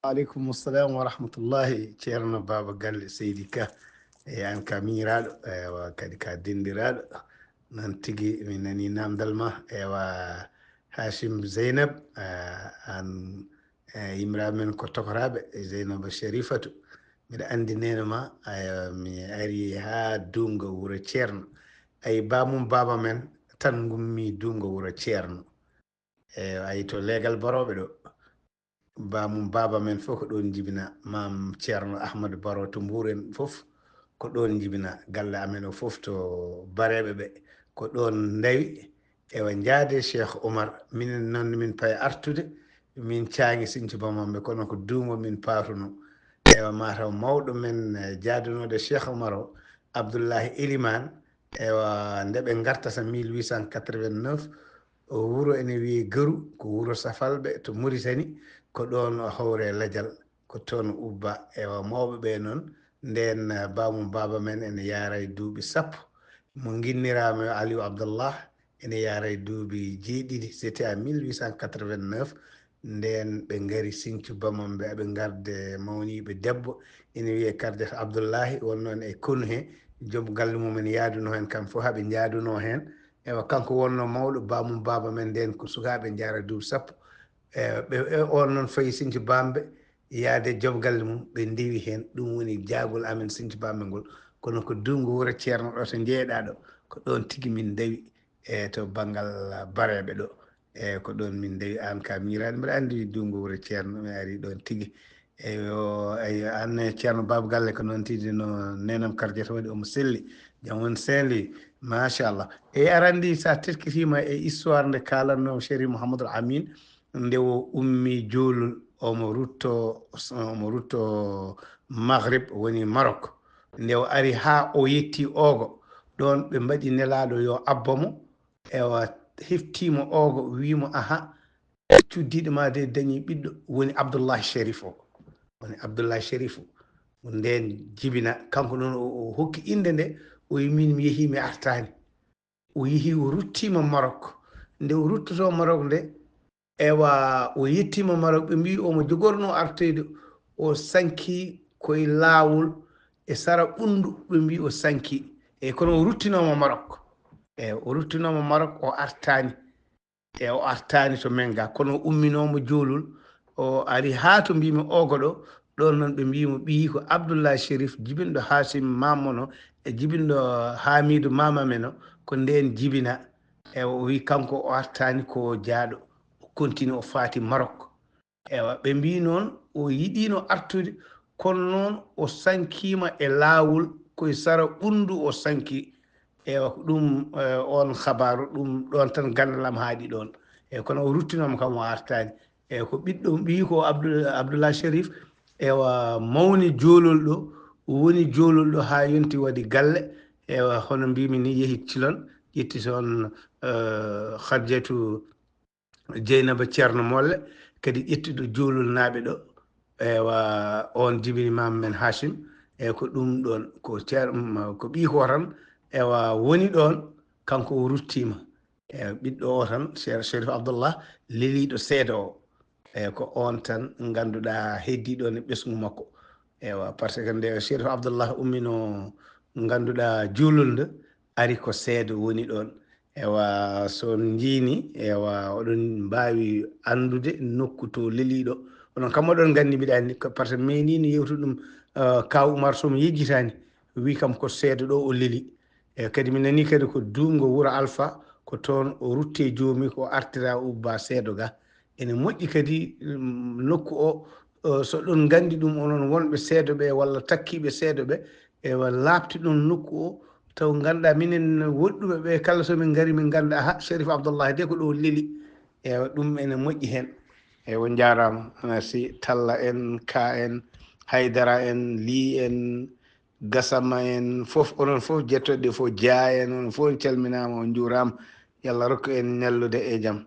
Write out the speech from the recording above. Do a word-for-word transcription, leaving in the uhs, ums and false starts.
Aleykum salam wa rahmatullahi, Ceerno Baaba Galle Seydi Ka. E an ka miñiraaɗo, ewa, kadi ka dendiraaɗo. Noon tigi, min nani namdal ma, ewa, Hachim Zeynab, eh, an, eh, yimraa men ko tokoraaɓe, Zeynaba Sharifatu. Miɗa anndi neene ma, ewa, mi ari haa Duungo Wuro Ceerno. Ay, baamum baaba men tan ngummi Duungo Wuro Ceerno. E ay to leegal Barooɓe ɗo. Baamum baaba men fof ko ɗoon njibina. Maam Ceerno Ahmadu Baro to Mbuur en fof ko ɗoon njibina. Galle amen o fof to Bareeɓe ɓe ko ɗoon ndawi. Ewa, njaade Cheikh Oumar. Minen noon min payi artude, min caangi Sinthiou Bamambé, kono ko Duungo min paatuno. Ewa, mataw mawɗo men, eh, jaadunoɗo Cheikh Oumar o, Abdullahi Eliman, ewa, nde ɓe ngartata mille huit cent quatre-vingt-neuf, o wuro ene wiyee Garu, ko wuro Safalɓe to Mauritanie, ko ɗoon o hawre lajal, ko toon o ubba. Ewa, mawɓe ɓe noon, ndeen, eh, baamum baaba men ene yaara e duuɓi sappo. Mo nginniraama yo Aliou Abdallah, ene yaara e duuɓi jeeɗiɗi, c'était à mille huit cent quatre-vingt-neuf, ndeen ɓe ngari Sinthiou Bamambé, aɓe ngarde mawniiɓe debbo, ene wiyee Kardiyat Abdullahi, wonnoo e konu he, joom galle mum en yaaduno heen, kam fof haɓe njaadunoo heen. Ewa, kanko wonnoo mawɗo, baamum baaba men ndeen ko sukaaɓe njaara duuɓi sappo. E, ɓe, e, on noon fayi Sinthiou Bamambé, yaade joom galle mum, ɓe ndewi heen. Ɗum woni jaagol amen Sinthiou Bamambé ngol. Kono ko Duungo Wuro Ceerno ɗo to njeeɗaa ɗo, ko ɗoon tigi min ndawi, e, to banngal, ah, Bareeɓe ɗo. E, ko ɗoon min ndawi, aan ka miiraade, mbiɗa anndi Duungo Wuro Ceerno, mi ari ɗoon tigi. Eyo, eyo, aan ne Ceerno Baaba Galle, ko noon tigi no neenam Kardiyat waɗi, omo selli. Jam woni Saint-Louis, machallah. E, aɗa anndi, so a teskitiima e histoire nde kaalatnoo Chérif Mouhamadoul Amine, nde o ummi Joolol, omo rutto, omo rutto Maghrib, woni Maroc. Nde o ari haa o yetti Ogo, ɗoon ɓe mbaɗi Nelaaɗo yo abbo mo, ewa, heftii mo Ogo, wii mo, "Aha, cuddiiɗo ma de dañi ɓiɗɗo, woni Abdullahi Sharif o." Woni Abdullahi Sharif o. Ndeen jibina, kanko noon o, o hokki innde nde, o wi, "Min mi yehii, mi artaani." O yehii, o ruttiima Maroc. Nde o ruttotoo Maroc nde, ewa, o yettiima Maroc, ɓe mbii omo jogornoo artoyde, o sanki koye laawol e sara Ɓunndu, ɓe mbii o sanki. E kono o ruttinooma Maroc. E o ruttinooma Maroc, o artaani. E o artaani to men ga, kono o umminooma Joolol, o ari haa to mbiimi Ogo ɗo, ɗoon noon ɓe mbii mo ɓiyiiko Abdullahi Sherif, jibinɗo Haasim Maamono, e jibinɗo Haamiidu Maamameno, ko ndeen jibina. E o wi kanko o artaani ko jaaɗo, o continue, o faati Maroc. Ewa, ɓe mbii noon o yiɗiino artude, kono noon o sankiima e laawol, koye sara Ɓunndu o sanki. Ewa, ko ɗum, eh, oon habaaru, ɗum ɗoon tan ganndal am haaɗi ɗoon. E kono o ruttinooma kam o artaani. E ko ɓiɗɗo, ɓiyiiko Abdul-, Abdullah Sherif, ewa, mawni Joolol ɗo, o woni Joolol ɗo haa yonti waɗi galle. Ewa, hono mbiimi ni, yehi Cilon, ƴetti toon, eh, Khadijatu Jeynaba Ceerno Molle, kadi ƴettuɗo Joololnaaɓe ɗo. Ewa, oon jibini Maam men Haasim. E ko ɗum ɗoon, ko ceer-, mm, ko ɓiyiiko tan, ewa, woni ɗoon, kanko o ruttiima. E ɓiɗɗo o tan, Cher-, Sherif Abdallah, leliiɗo seedo o. E ko oon tan ngannduɗaa heddii ɗoon e ɓesngu makko. Ewa, par ce que nde Sherif Abdallah ummino ngannduɗaa Joolol nde, ari ko seedo woni ɗoon. Ewa, so on njiini, ewa, oɗon mbaawi anndude nokku to leliiɗo. Onon kam oɗon nganndi, mbiɗa anndi, ko par ce que mi meeɗiino yewtude ɗum, eh, Kaaw Umar, so mi yejjitaani, wi kam ko seedo ɗo o leli. E kadi mi nani kadi ko Duungo Wuro Alfa, ko toon o rutte joomi, ko o artira o ubba seedo ga. Ene moƴƴi kadi, mm, nokku o, o, so ɗon nganndi ɗum, onon wonɓe seedo ɓe walla takkiiɓe seedo ɓe, ewa, laaɓti ɗon nokku o, taw ngannduɗaa minen woɗɗuɓe ɓe kala so min ngari min ngannda, aha, Sherif Abdallah de ko ɗo leli. Ewa, ɗum ene moƴƴi heen. Ewa, njaaraama. Merci. Talla en, Ka en, Haydara en, Li en, Gasama en fof, onon fof, jettooɗe fof, Dia en, onon fof on calminaama, on njuuraama. Yo Allah rokku en ñallude e jam.